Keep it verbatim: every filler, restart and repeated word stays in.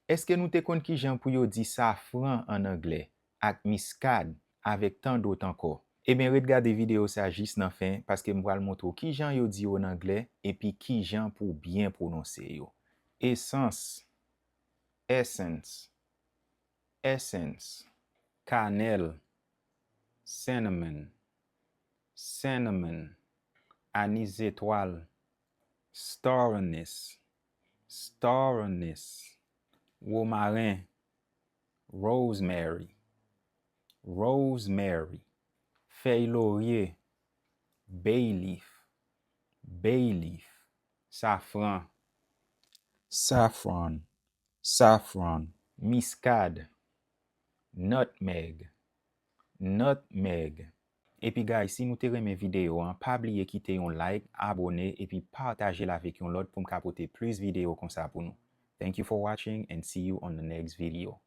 Èske nou te konn kijan pou yo di safran ann anglè, ak miskad, avèk tandot ankò? Ebyen, ret gade videyo sa jis nan fen, paske m pral montre w kijan yo di yo nan anglè, epi kijan pou w byen pwononse yo. Esans, essence, essence. Kanèl, cinnamon, cinnamon. Anis zetwal, star anise, star anise. Womaren, rosemary, rosemary. Fèy lorye, bay leaf, bay leaf. Safran, saffron, saffron. Miskad, nutmeg, nutmeg. Epi guys, si nou te renmen videyo an, pa bliye kite yon like, abone, epi pataje l avèk yon lòt pou m ka pote plis videyo konsa pou nou. Thank you for watching and see you on the next video.